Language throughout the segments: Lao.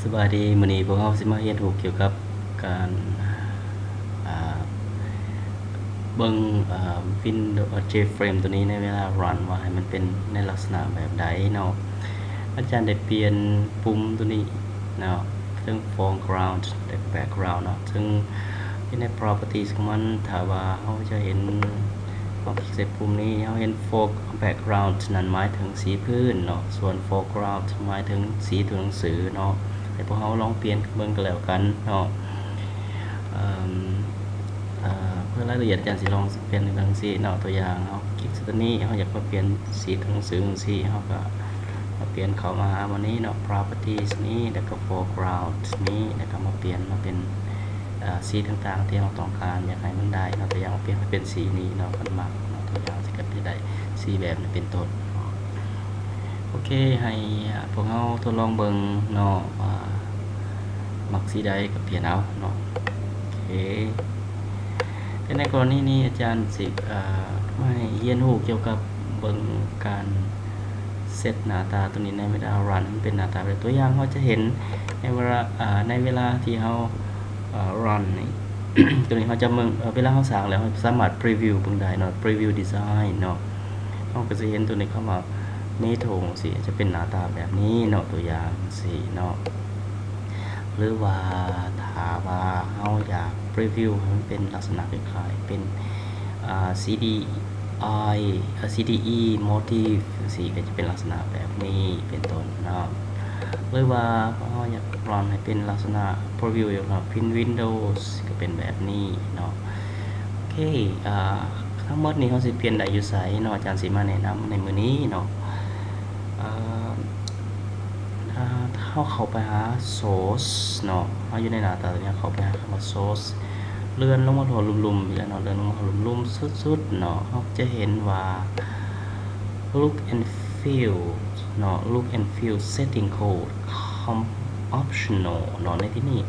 ສະບາຍດີ, ມື້ນີ້ພວກເຮົາຊິມາຮຽນຮູ້ກ່ຽວກັບການ ອ່າ ເບິ່ງ ອ່າ Windows J-frame ຕົວນີ້ໃນເວລາ run ວ່າໃຫ້ມັນເປັນໃນລັກສະນະແບບໃດເນາະ. ອາຈານໄດ້ປ່ຽນປຸ່ມຕົວນີ້ເນາະ, ເຊິ່ງ foreground ແລະ background ເນາະ, ເຊິ່ງຢູ່ໃນ properties ຂອງມັນ ຖ້າວ່າເຮົາຈະເຫັນ ເຮົາຄລິກໃສ່ປຸ່ມນີ້ ເຮົາເຫັນ fore background ນັ້ນໝາຍເຖິງສີພື້ນເນາະ, ສ່ວນ foreground ໝາຍເຖິງສີຕົວໜັງສືເນາະ. ໃຫ້ພວກເຮົາລອງປ່ຽນເບິ່ງກໍແລ້ວກັນເນາະ. ເອີ່ມ ເອີ່ ເພື່ອລາຍລະອຽດ ອາຈານຊິລອງປ່ຽນຈັ່ງຊີ້ເນາະ. ຕົວຢ່າງ ເຮົາຄລິກໃສ່ຕົວນີ້ ເຮົາຢາກມາປ່ຽນສີຕົວໜັງສືຈັ່ງຊີ້ ເຮົາກໍມາປ່ຽນເຂົ້າມາຫາໝ່ອງນີ້ເນາະ, properties ນີ້ ແລ້ວກໍ foreground ນີ້ ແລ້ວກໍມາປ່ຽນມາເປັນ ເອີ່ ສີຕ່າງໆທີ່ເຮົາຕ້ອງການ ຢາກໃຫ້ມັນໄດ້ເນາະ. ຕົວຢ່າງ ປ່ຽນໃຫ້ເປັນສີນີ້ເນາະ, ເພິ່ນມັກເນາະ. ຕົວຢ່າງ ຊິກະເຮັດໄດ້ສີແບບນີ້ເປັນຕົ້ນເນາະ. ໂອເຄ ໃຫ້ ອາ ພວກເຮົາທົດລອງເບິ່ງເນາະວ່າມັກສີໃດກໍປ່ຽນເອົາເນາະ. ໂອເຄ ແຕ່ໃນກໍລະນີນີ້ ອາຈານຊິ ເອີ່ ມາໃຫ້ຮຽນຮູ້ກ່ຽວກັບເບິ່ງການເຊັດໜ້າຕາຕົວນີ້ໃນເວລາ run ເປັນໜ້າຕາແບບ ຕົວຢ່າງ ເຮົາຈະເຫັນໃນເວລາ ອາ ໃນເວລາທີ່ເຮົາ ເອີ່ run ນີ້ ຕົວນີ້ເຮົາຈະເບິ່ງ ເອີ່ ເວລາເຮົາສ້າງແລ້ວ ເຮົາສາມາດ preview ເບິ່ງໄດ້ເນາະ, preview design ເນາະ. ເຮົາກໍຈະເຫັນຕົວນີ້ ຄຳວ່າ metal ຈັ່ງຊີ້ ຈະເປັນໜ້າຕາແບບນີ້ເນາະ, ຕົວຢ່າງຈັ່ງຊີ້ເນາະ. ຫຼືວ່າຖ້າວ່າເຮົາຢາກ preview ໃຫ້ມັນເປັນລັກສະນະຄ້າຍໆເປັນ ອາ CDI ອາ CDE motif ຈັ່ງຊີ້ ກໍຈະເປັນລັກສະນະແບບນີ້ເປັນຕົ້ນເນາະ. ຫຼືວ່າເຮົາຢາກ run ໃຫ້ເປັນລັກສະນະ preview ຢ່າງ print Windows ກໍເປັນແບບນີ້ເນາະ. ໂອເຄ ອາ ທັງໝົດນີ້ເຮົາຊິປ່ຽນໄດ້ຢູ່ໃສເນາະ, ອາຈານຊິມາແນະນຳໃນມື້ນີ້ເນາະ. ເອີ່ ເຮົາເຂົ້າໄປຫາ source ເນາະ, ເຮົາຢູ່ໃນໜ້າຕາຕົວນີ້ ເຮົາເຂົ້າໄປຫາຄຳວ່າ source ເລື່ອນລົງມາຮອດລຸ່ມໆນີ້ແຫຼະເນາະ, ເລື່ອນລົງມາຮອດລຸ່ມໆສຸດໆເນາະ, ເຮົາຈະເຫັນວ່າ look and feel ເນາະ, look and feel setting code optional ເນາະ. ໃນທີ່ນີ້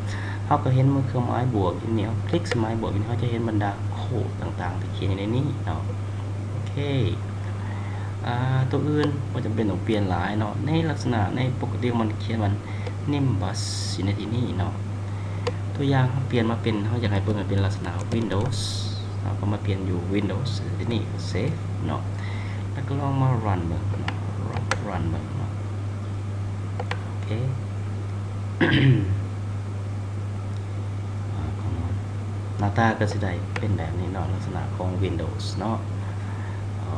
ເຮົາກໍເຫັນເຄື່ອງໝາຍບວກຢູ່ນີ້, ເຮົາຄລິກໃສ່ໝາຍບວກຢູ່ນີ້ ເຮົາຈະເຫັນບັນດາໂຄດຕ່າງໆທີ່ຂຽນຢູ່ໃນນີ້ເນາະ. ໂອເຄ ອາ ຕົວອື່ນບໍ່ຈຳເປັນຕ້ອງປ່ຽນຫຼາຍເນາະ. ໃນລັກສະນະໃນປົກກະຕິຂອງມັນຂຽນວ່າ Nimbus ຢູ່ໃນທີ່ນີ້ເນາະ. ຕົວຢ່າງ ເຮົາປ່ຽນມາເປັນ ເຮົາຢາກໃຫ້ເບິ່ງໃຫ້ເປັນລັກສະນະ Windows ເຮົາກໍມາປ່ຽນຢູ່ Windows ທີ່ນີ້ save ເນາະ, ແລ້ວກໍລອງມາ run ເບິ່ງເນາະ, run run ເບິ່ງເນາະ. ໂອເຄ ອາ ຂອງມັນ ໜ້າຕາກໍຊິໄດ້ເປັນແບບນີ້ເນາະ, ລັກສະນະຂອງ Windows ເນາະ. ເອີ່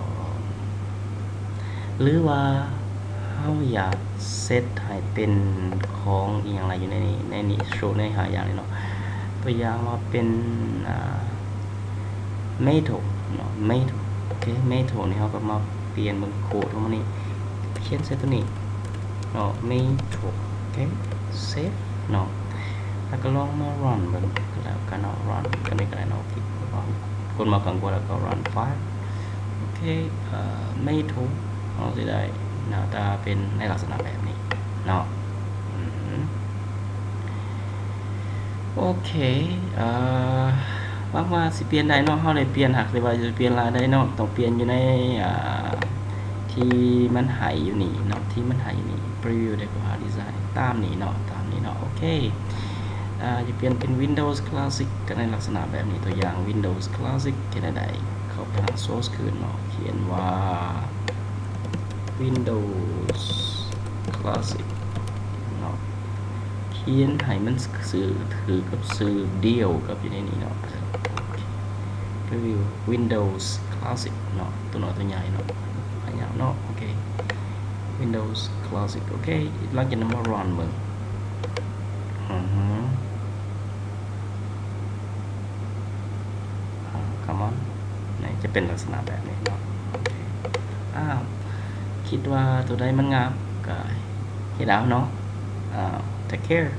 ຫຼືວ່າເຮົາຢາກເຊັດໃຫ້ເປັນຂອງອີ່ຫຍັງລະ ຢູ່ໃນນີ້ ໃນນີ້ ໂຊໃນຫ້າຢ່າງນີ້ເນາະ. ຕົວຢ່າງວ່າເປັນ ອາ metal ເນາະ, metal ໂອເຄ metal ນີ້ເຮົາກໍມາປ່ຽນເບິ່ງໂຄດຂອງມັນນີ້ ຂຽນໃສ່ຕົວນີ້ເນາະ metal ໂອເຄ save ເນາະ, ແລ້ວກໍລອງມາ run ເບິ່ງກໍແລ້ວກັນເນາະ, run ກໍໄດ້ກໍໄດ້ເນາະ. ກົດມາຂ້າງຂວາແລ້ວກໍ run file ໂອເຄ ເອີ່ metal ເຮົາຊິໄດ້ໜ້າຕາເປັນໃນລັກສະນະແບບນີ້ເນາະ. ອືມ ໂອເຄ ເອີ່ ຫວັງວ່າຊິປ່ຽນໄດ້ເນາະ, ເຮົາໄດ້ປ່ຽນ ຫາກແຕ່ວ່າຊິປ່ຽນຫຼາຍໄດ້ເນາະ, ຕ້ອງປ່ຽນຢູ່ໃນ ອາ ທີ່ມັນໃຫ້ຢູ່ນີ້ເນາະ, ທີ່ມັນໃຫ້ຢູ່ນີ້ preview decorative design ຕາມນີ້ເນາະ, ຕາມນີ້ເນາະ. ໂອເຄ ອາ ຈະປ່ຽນເປັນ Windows Classic ກໍໃນລັກສະນະແບບນີ້, ຕົວຢ່າງ Windows Classic ເຮັດແນວໃດ? ເຂົ້າໄປຫາ source ຄືນເນາະ, ຂຽນວ່າ Windows Classic ເນາະ, ຂຽນໃຫ້ມັນຊື່ຖືກກັບຊື່ດຽວກັບຢູ່ໃນນີ້ເນາະ. ໂອເຄ preview Windows Classic ເນາະ, ຕົວນ້ອຍຕົວໃຫຍ່ເນາະ, ພະຍາຍາມເນາະ. ໂອເຄ Windows Classic ໂອເຄ ຫຼັງຈາກນັ້ນມາ run ເບິ່ງ. ອືຮຶ ອາ come on ນີ້ຈະເປັນລັກສະນະແບບນີ້ເນາະ. ໂອເຄ ອ້າວ ຄິດວ່າຕົວໃດມັນງາມກໍເຮັດເອົາເນາະ. ອາ take care.